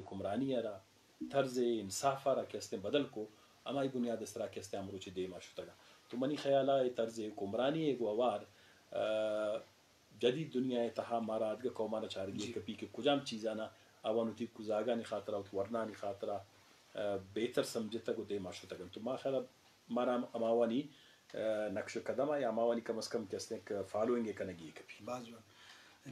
حکمرانی ءَ را، طرز انصاف ءَ را کہ استیں بدل کو، ہمائی بنیاد ءِ سرا کہ استیں ہمروچی دیما شتگاں۔ تو منی خیال ءَ اے طرز حکمرانی ءِ گوں ہوار، آ، جدید دنیا ءِ تہا مارا آدگہ قومانا چارگی کپی کہ کجام چیزانا آوان وتی کوزاگانی خاطرا، وتی ورنانی خاطرا، آ، بہتر سمجھتگ و دیما شتگ انت۔ تو ما خیال ءَ مارا ہم-، ہماوانی، آ، نقش و قدم ءَ یا ہماوانی کم از کم کہ استیں کہ فالوئنگ ءَ کنگی کپی۔ باز جوان۔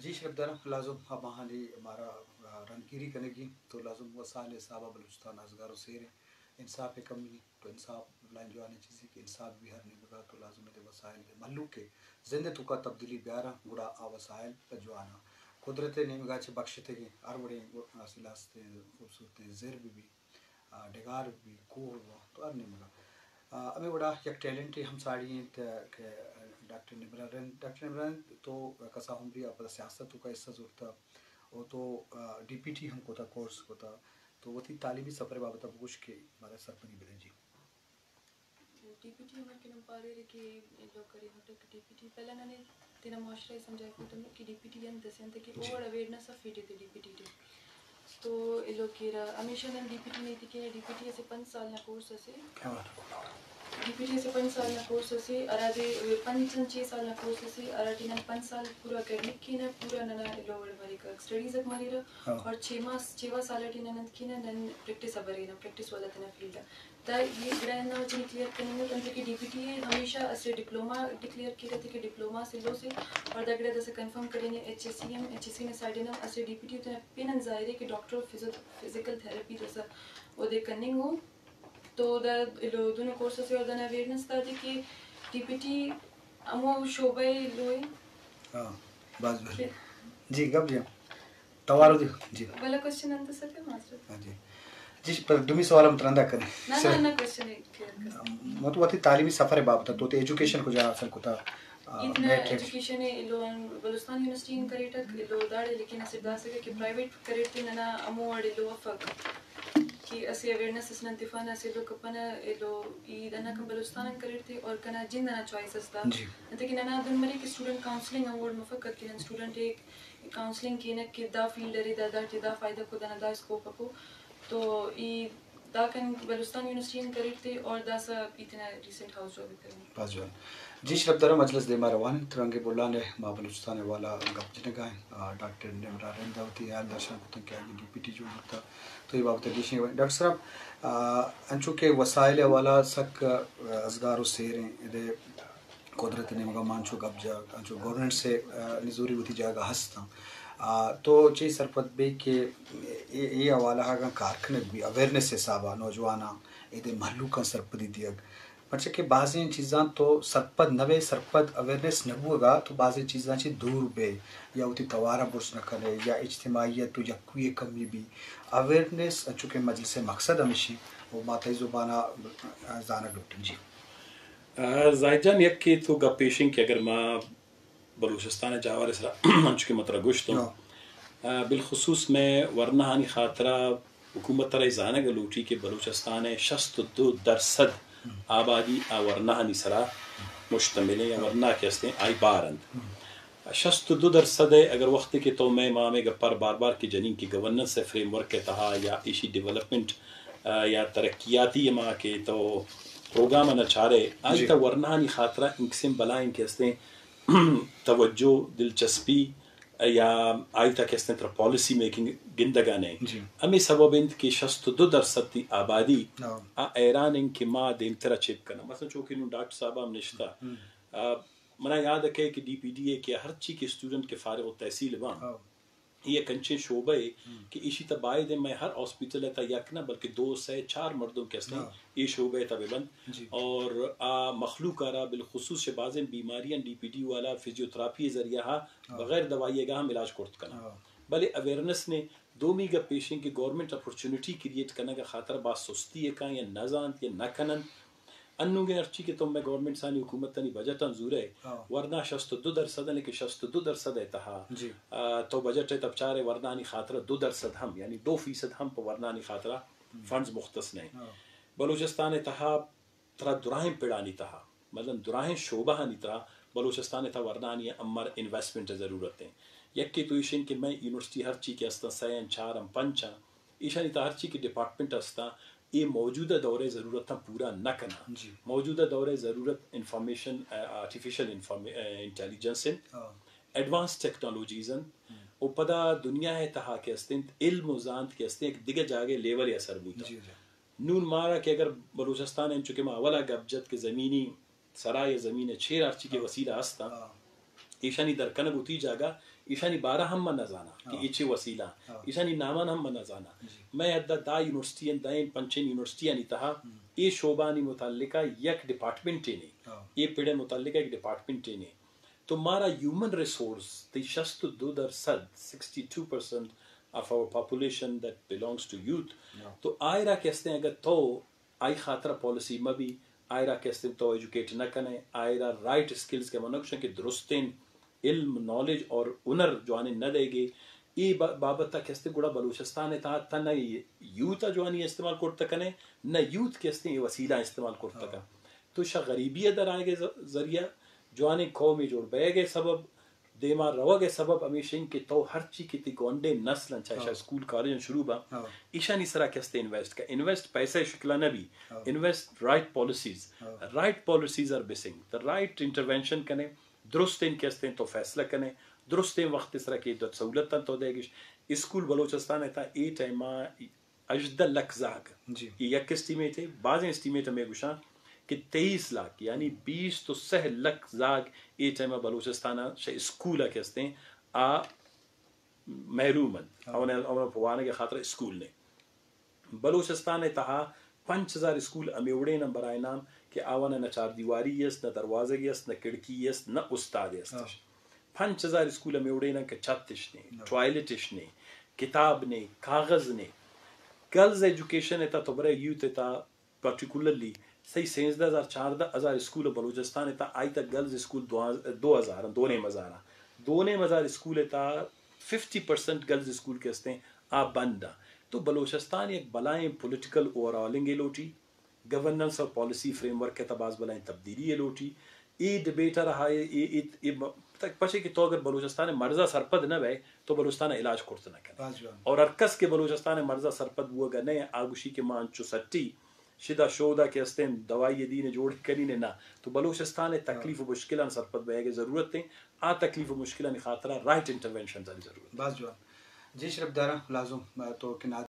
جی شرپ دارم، لازم ہماہانی مارا، آ، رندگیری کنگی، تو لازم وسائل حسابا بلوچستان ازگار و سیر انت۔ انصاف ءِ کمی، تو انصاف بلائیں جوانیں چیزے کہ انصاف بھی ہر نیمگا تو لازم ہے وسائل مہلوک ءِ زند ءِ توکا تبدیلی بیاراں، گڑا آ وسائل پہ جواناں۔ قدرت ءِ نیمگا چہ بخشتگیں ہر وڑیں حاصل ہستیں، خوبصورتیں زر بہ بی، آ، ڈگار بہ بی، کوہ بہ بی، تو ہر نیمگا۔ آ، ہمے وڑا یک ٹیلنٹے ہم ساڑی انت کہ ڈاکٹر نمران رند، ڈاکٹر نمران رند تو کسا عمری ءَ پدا سیاست ءِ توکا حصہ زرتا و تو، آ، ڈی پی ٹی ہم کتا، کورس کتا۔ تو وتی تعلیمی سفر ءِ بابت ءَ بگوش کہ مارا سرپدی بدے جی۔ ڈی پی ٹی ہمر کہ نم پاریرے کہ ایلو کرینٹک ڈی پی ٹی پہلا ننے تینا معاشرہ ءَ سمجھائے کتنو کہ ڈی پی ٹی انت اسے انت کہ جی۔ اوور اویئرنس آف فیڈ تے ڈی پی ٹی ٹی۔ تو ایلو کیرا ہمیشہ نن ڈی پی ٹی نہیں تھی کہ ڈی پی ٹی اسے پنچ سال نا کورس اسے۔ کیا بات ہے۔ ڈی پی ٹی اسے پنچ سال نا کورس اسے، ہرادے پنچ چھ سال نا کورس اسے، ہراٹی نن پنچ سال پورا اکیڈمک کینہ، پورا ننا ایلو وڑ مریک، اسٹڈیز اک مریرہ، ہاں۔ اور چھ ماہ، چھ ماہ سال ٹی نن انت کینہ، نن پریکٹس ءَ برینہ، پریکٹس والا تینا فیلڈ ءَ۔ دا یہ گڑا ہندا وجہ نی کلیئر کننگ ءَ، انتئے کہ ڈی پی ٹی اے ہمیشہ اسہ ڈپلوما ڈکلیئر کیرہ، تئے کہ ڈپلوما سے لوسے، اور دا گڑا داسہ کنفرم کرینے ایچ ایس سی ہم، ایچ ایس سی نا سائیڈ ہم اسہ ڈی پی ٹی اے تینا پن آن ظاہر ہے کہ ڈاکٹر آف فزیو-، فزیکل تھراپی داسہ اودے کننگ ءُ۔ تو دا ایلو دونوں کورس اسے اور دانا اویئرنس دادے کہ ڈی پی ٹی ہمو شعبہ ایلو ہے۔ ہاں، بس، بس۔ جی، گپ جی۔ توار دی، جی۔ بھلا کوشچن انت سکے ماسٹر؟ ہاں جی۔ جی، پر دومی سوال ہم ترندا کریں۔ نہ، نہ، نہ، کوشچن ہے کلیئر کر۔ مطلب، وتی تعلیمی سفر بابت تو تے ایجوکیشن کجا حاصل کتا؟ آ، اتنا میٹرک۔ ایجوکیشن ہے، ایلو بلوچستان یونیورسٹی ان کریٹک، ایلو داڑے، لیکن اسے داسے کہ پرائیویٹ کریٹ تے ننا ہمو اڑے لو افک۔ کہ اسہ اویئرنس اس نن تفانہ، اسہ ایلو کپنہ، ایلو ای دانا کن بلوچستان آن کریٹ تے اور کنا جند انا چوائس اس دا۔ جی۔ انتئے کہ ننا دن مرے کہ اسٹوڈنٹ کاؤنسلنگ آن وڑ مفک کہ نن اسٹوڈنٹ ءِ کاؤنسلنگ کینہ کہ دا فیلڈ ارے، دا، داٹی دا فائدہ کو، دانا دا اسکوپ اکو۔ تو ای دا کن بلوچستان یونیورسٹی آن کریٹ تے اور داسہ ای تینا ریسنٹ ہاؤس جاب کرنے۔ بس جوان۔ جی شرپ دارا مجلس دیما روان انت، رنگ بولان ءِ ما بلوچستان ءِ حوالہ گپ جنگا ایں۔ آ، ڈاکٹر نمران رند ءَ وتی ہیال درشان کتگ کہ آئی ڈی پی ٹی جوڑ بوتگ۔ تو اے بابت ءَ گیشیں ڈاکٹر صاحب، آ، انچو کہ وسائل ءِ حوالہ سک، آ، ازگار و سیر ایں، ادے قدرت ءِ نیمگا ما انچو گپ جاگ، انچو گورنمنٹ سے، آ، نزوری وتی جاگہ ہست ایں۔ آ، تو چے سرپد بے کہ اے، اے حوالہ اگاں کار کنگ بی، اویئرنس حسابا نوجواناں، ادے مہلوکاں سرپدی دیگ، پرچا کہ بازیں چیزاں تو سرپد نہ بئے، سرپد اویئرنس نہ بوگا تو بازیں چیزاں چہ دور بئے یا وتی توارا برز نہ کنئے یا اجتماعیت و یکوئی ءِ کمی بی۔ اویئرنس انچو کہ مجلس ءِ مقصد ہمیشی و ما تئی زبانا زانگ لوٹیں۔ جی۔ آ، زاہد جان، یکے تو گپ ایشیں کہ اگر ما بلوچستان ءِ جاور ءِ سرا انچو کہ من ترا گوشتوں، ہاں۔ آ، بالخصوص مئے ورناہانی خاطرا حکومت ءَ را اے زانگ ءَ لوٹی کہ بلوچستان ءِ شست و دو درسد آبادی آ ورناہانی سرا مشتمل ایں یا ورنا کہ استیں آئی بار انت۔ شست و دو درسد ءَ اگر وختے کہ تو مئے، ما ہمے گپار بار بار کہ جنین کہ گورننس ءِ فریم ورک ءِ تہا یا ایشی ڈیولپمنٹ، آ، یا ترقیاتی ہما کہ تو پروگرام ءَ نہ چارئے، آئی جی۔ تہ ورناہانی خاطرا انکسیں بلائیں کہ استیں توجہ، دلچسپی یا آئی تہ کہ استیں ترا پالیسی میکنگ گندگا نئے۔ جی۔ ہمے سبب انت کہ شست و دو درسد تی آبادی ہاں۔ آ حیران انت کہ ما دیمترا چپ کناں۔ مثلاً چو کہ نوں ڈاکٹر صاحب ہم نشتہ۔ ہم۔ آ، منا یاد کئے کہ ڈی پی ڈی اے کہ ہرچی کہ اسٹوڈنٹ کہ فارغ التحصیل باں، ہاں۔ اے یک انچیں شعبہ اے ہم۔ کہ ایشی تہ باید ایں مئے ہر ہاسپٹل ءِ تہ یک نہ بلکہ دو، سئے، چار مردم کہ استیں ہاں۔ اے شعبہ ءِ تہ بہ بنت۔ جی۔ اور آ مخلوق ءَ را بالخصوص شہ بازیں بیماریاں ڈی پی ڈی والا فزیوتھراپی ءِ ذریعہ ہا ہاں۔ بغیر دوائی ءَ گا ہم علاج کرت کناں۔ ہاں۔ بلے اویئرنس نے دومی گپ ایشیں کہ گورنمنٹ اپرچونٹی کریئیٹ کنگ ءِ خاطر باز سستی ءَ کاں یا نہ زانت یا نہ کننت۔ انوگیں ہرچی کہ تو مئے گورنمنٹسانی حکومتانی بجٹاں زورئے، ہاں۔ ورنا شست و دو درسد انت کہ شست و دو درسد ءِ تہا، جی۔ آ، تو بجٹ ءِ تہ بچارئے ورنانی خاطرا دو درسد ہم، یعنی دو فیصد ہم پہ ورنانی خاطرا ہم۔ فنڈز مختص نہ انت۔ ہاں۔ بلوچستان ءِ تہا ترا دراہیں پڑانی تہا، مطلب دراہیں شعبہانی تہا بلوچستان ءِ تہا ورنانی امر انویسٹمنٹ ءِ ضرورت انت۔ یکے تو ایش انت کہ مئے یونیورسٹی ہرچی کہ استاں، سئے آں، چار آں، پنچ آں، ایشانی تہا ہرچی کہ ڈپارٹمنٹ ہستاں، اے موجودہ دور ءِ ضرورتاں پورا نہ کناں۔ جی۔ موجودہ دور ءِ ضرورت انفارمیشن، آرٹیفیشل انٹیلیجنس انت، ہاں۔ ایڈوانس ٹیکنالوجیز انت، ہم۔ و پدا دنیا ءِ تہا کہ است انت، علم و زانت کہ است انت، یک دگہ جاگہ لیول ءَ سر بوتہ۔ جی، جی۔ نون مارا کہ اگر بلوچستان ءَ، چونکہ ما اولا گپ جت کہ زمینی سرا یا زمین ءِ چیر ہرچی کہ ہاں۔ وسیلہ ہستاں، ہاں۔ ایشانی در کنگ وتی جاگہ، ایشانی بارہ ہم من نہ زاناں کہ ہاں۔ اے چے وسیلہ آں۔ ہاں۔ ایشانی نامان ہم من نہ زاناں۔ جی۔ مئے حد ءَ دہ یونیورسٹی انت، دہیں پنچیں یونیورسٹیانی تہا ہم۔ اے شعبہانی متعلقہ یک ڈپارٹمنٹے نے۔ ہاں۔ اے پڑ ءِ متعلقہ یک ڈپارٹمنٹے نے۔ تو مارا ہیومن ریسورس، تئی شست و دو درسد، سکسٹی ٹو پرسنٹ آف آور پاپولیشن دیٹ بلانگز ٹو یوتھ، ہاں۔ تو آئرا کہ استیں اگر تو آئی خاطرا پالیسی مہ بی، آئرا کہ استیں تو ایجوکیٹ نہ کنے، آئرا رائٹ اسکلز کہ من گوشاں کہ درستیں علم، نالج اور ہنر جوانیں نہ دئیگے، اے با-، بابت ءَ کہ استیں گڑا بلوچستان ءِ تہا تہ نہ یوتھ ءَ جوانی استعمال کرتہ کنے، نہ یوتھ کہ استیں اے وسیلہ استعمال کرتہ کن۔ ہاں۔ تو شہ غریبی ءَ در آئیگ ءِ ذ-، ذریعہ، جوانیں قومے جوڑ بئیگ ءِ سبب، دیما روگ ءِ سبب ہمیش انت کہ تو ہرچی کہ تئی گونڈیں نسل انت، چاہے ہاں۔ شہ اسکول کالج انت شروع باں، ہاں۔ ایشانی سرا کہ استیں انویسٹ کن۔ انویسٹ پیسہ ءِ شکل ءَ نہ بی، ہاں۔ انویسٹ رائٹ پالیسیز، ہاں۔ رائٹ پالیسیز آر مسنگ۔ تو رائٹ انٹروینشن کنے، درستیں کہ استیں تو فیصلہ کنے، درستیں وقت ءِ سرا کہ سہولتاں تو دئیگش۔ اسکول بلوچستان ءِ تہا اے ٹائم ءَ ہژدہ لکھ زاگ۔ جی۔ اے یک اسٹیمیٹ ہے، بازیں اسٹیمیٹ ہمے گوشاں کہ تئیس لاکھ، یعنی بیست و سہ لکھ زاگ اے ٹائم ءَ بلوچستان ءَ شہ اسکول ءَ کہ استیں آ محروم انت۔ ہاں۔ اونا، اونا پہ وانگ ءِ خاطر اسکول نے۔ بلوچستان ءِ تہا پنچ ہزار اسکول ہمے وڑیں انت برائے نام کہ آوانا نہ چار دیواری است، نہ دروازگے است، نہ کھڑکی است، نہ استادے است۔ ہاں۔ پنچ ہزار اسکول ہمے وڑیں انت کہ چھت اش نے، ہاں۔ ٹوائلٹ اش نے، کتاب نے، کاغذ نے۔ گرلز ایجوکیشن ءِ تہا تو برے یوتھ ءِ تہا پرٹیکولرلی سہی سینزدہ ہزار، چاردہ ہزار اسکول بلوچستان ءِ تہا، آئی تہا گرلز اسکول دو، دو ہزار، دو نیم ہزار۔ دو نیم ہزار اسکول ءِ تہا ففٹی پرسنٹ گرلز اسکول کہ استیں آ بند آں۔ تو بلوچستان یک بلائیں پولیٹیکل اوور ہالنگ ءِ لوٹی، گورننس اور پالیسی فریم ورک ءِ تہا باز بلائیں تبدیلی ءِ لوٹی۔ اے ڈبیٹ ءَ رہا اے، اے، اے، اے م-، تک پچے کہ تو اگر بلوچستان ءِ مرض ءَ سرپد نہ بئے تو بلوچستان ءَ علاج کرت نہ کنے۔ باز جوان۔ اور ہر کس کہ بلوچستان ءِ مرض ءَ سرپد بوگ ءَ نہ، آ گوشی کہ ما انچو سٹی شدا شودا کہ استیں دوائی دین جوڑ کنی نے نہ، تو بلوچستان ءِ تکلیف و مشکلان سرپد بئیگ ءِ ضرورت ایں۔ آ تکلیف و مشکلانی خاطرا رائٹ انٹروینشنز آنی ضرورت۔ باز جوان۔ جی شرپ دارا لازم، تو کہ